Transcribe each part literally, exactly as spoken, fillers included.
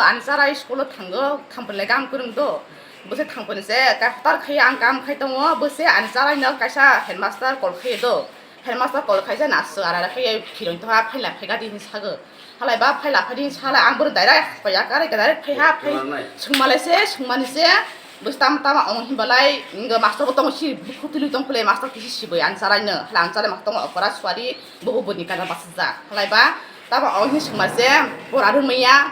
Ani charai school o thango, thampani lai gam kwrwng do. Bwse thampani se, ka-, hotar khai ang kam khai tongo, bwse ani charai no kaisa headmaster call khai do. Headmaster call khai se na swk ara khai phirong to ha phaila phai gadi hinwi sago. Halai ba phaila phai di hinwi sala ang bwrwi direct phai ya kare direct phai ha phai swngma lai se, swngmani se. Bwse tamo tamo ong hinba lai, wngkha master bo tongo si, bukhuk twi tong phle master kisi sibwi ang charai no. Hala ang charai ma tongo okora suari, bo bo bwrwi ni kana basa ja. Halai ba tamo ong hin swngma se, pora rwmaya,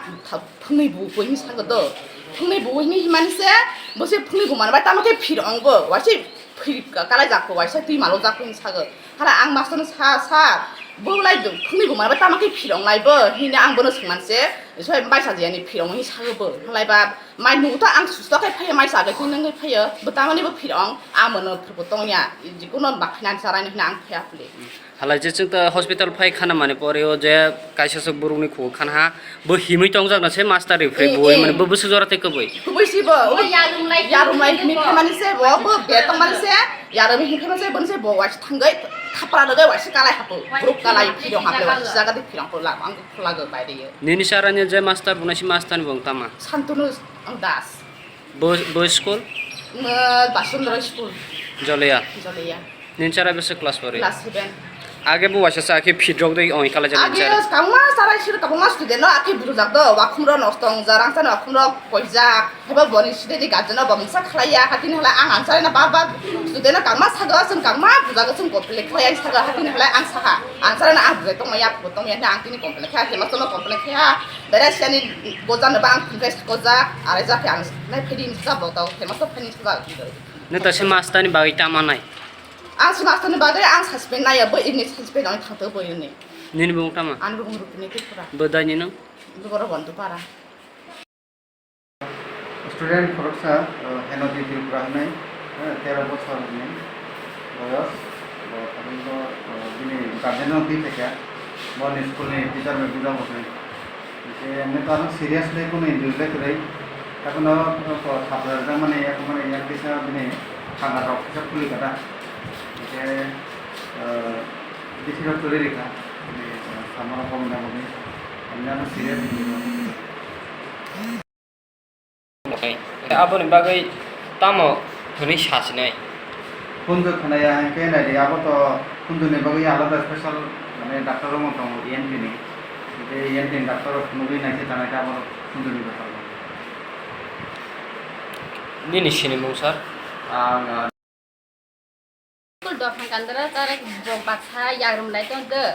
phungni bu bu hin sago do. Phungni bu hin himani se, bo se phungni bu man bai tamo khe phir ong bo, waise phir kalai jak bo, waise twi malo jak bo hin sago. Hala ang master no sa, "Sir, bo lai do, phungni bu man bai tamo khe phir ong lai bo?" Hini ang bono swngmani se, "Soi bai sa jani phir ong," hin sago bo. Halai ba Mai nugo to ang susto khe phaiya, mai chagai twi nangwi phaiya. Bo tamani bo phirong, ang bono phirbo tongya. Jikuno bakhaina charai hwnwi ang phaiya phuli. Halai je chwng ta hospital phai khana mani pore o je kaisa swk borokni khugo khana ha. Bo himwi tongjak na se master ri phai Eh, bo eh. Mane bo bwswk jora tei kwbwi. Kubui si bo, o yarwng lai himwi phaimani se bo, bo be tongmani se, yarwng himwi phaimani se, boni se bo waisa thangwi thapra rwgwi waisa kalai hapo. Borok kalai phirong hapo, waisa jaga de phirong hapo, ang khulago bai de. Nini sarani je master bo nasi master ni bo tama. Santunu Das. Bo, bo school? Nga Basundra School. Joliya? Joliya. Nin chara bese class pori? Class seven. Age bo waisa sa khe phirok dei oi kala jani Age chara. Kangma sarai sir kangma student no akhe bujak do, wakhum ro nostong jarang sa wakhum ro koijak. Hebo boni side ni gajen no bamsa khlaiya, hatini hala ang ansari na bar bar student no kangma sago, sung kangma bujago, sung complain khlaiya sago, hatini hala ang saha. Ansari na ang bujai tongmaya, tongmaya na ang tini complain khlaiya, hema sono complain khlaiya. Berai siani goja no ba ang phunkhai goja, arai ja khe ang nai phedi ni sa bo tau, hema so phani sa. Neta se master ni bagwi tama nai? Ang se master ni bagwi ang suspend nai, bo ini suspend ang thangto bo ini. Nini bung tama? Ang bung Rupini Tripura. Bo dai ni nang? Bo ro Bondu para. Student khoroksa, uh, Henoti Tripura hinwi, uh, tero bochor ni boyos, bo tabuk bo, uh, bini guardian no twi phaikha, boni school ni teacher bai buja bo hinwi. Hwnkhe ang to ano seriously kunu injury le kwrwi, takhwno, uh, thapra rwjakmani, yakmani, yak kisa bini thangna rok kisa khuli kha da. Hwnkhe, uh, bisi rok kwrwi rikha, bini, uh, samano kok na bagwi, ang ano serious injury rok. Aboni bagwi tamo hwnwi sasinai? Khunju khwnaya hinkhe naidi, abo to khunjuni bagwi alada special, mane, doctor rok tongo, E N T ni. Hinkhe E N T ni doctor rok phunugwi naikhe tanai khe abo khunjuni bwskango. Nini sinimung sir? Ang, ah, School dophang kandara tarak bok baksa yagrumlai tong de.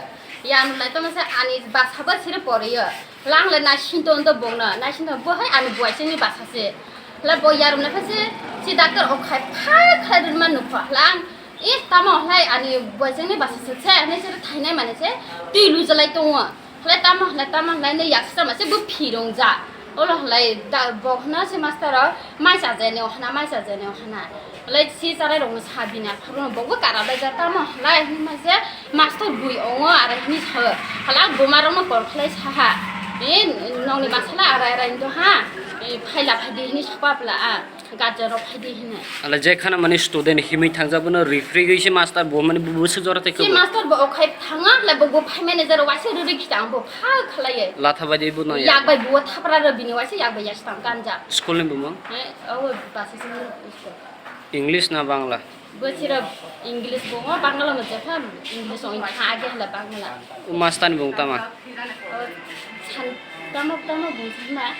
Yagrumlai tong se ani baksa bo siri poriyo. Lang le naisin tong do bongna. Naisin tong bo hai ani buai sini baksa se. La bo yagrumlai kha se si doctor o khai phai khai run man nukho. Lang e tamo hai ani buai sini baksa se se ne se thainai mane se twi lujalai tongo. Hlai tamo hlai tamo hlai no yaksa ma se bo phirong ja. Olo hlai da bo hna se master o mai cha jani o hna mai cha jani o hna. Hlai si charai rok no sa bini apha rok no bo bo kara bai ja tamo hlai hwnma se master bui ongo ara hini sa. Hala buma rok no kol khlai sa ha. E nong ni masala ara ara indo ha. E phaila phai di hini sa pa pla a. Gajar rok hai di hino. Ala je khana mani student himwi thangjak bono referee gwi se master bo mani bo bwswk jora tei si kwbwi. Master bo okhai thanga le bo bo phai manager waisa rwrwi khita ang bo pha khlaiye. Latha bai di bo no ya. Yak bai bo thapra rw bini waisa yak bai ya stang kanja. School ni bumung? Eh, awo basa se school. English na Bangla? Bo sira English bo ngo Bangla mo je pham English ong kha age hala Bangla. O master ni bumung tama? O san tama tama bumung ma.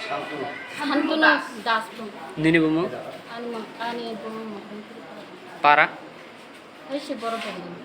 Santunu Das bumung. Nini bumung? Ani mo, ani bumung mo. Para? Hai se borok bumung.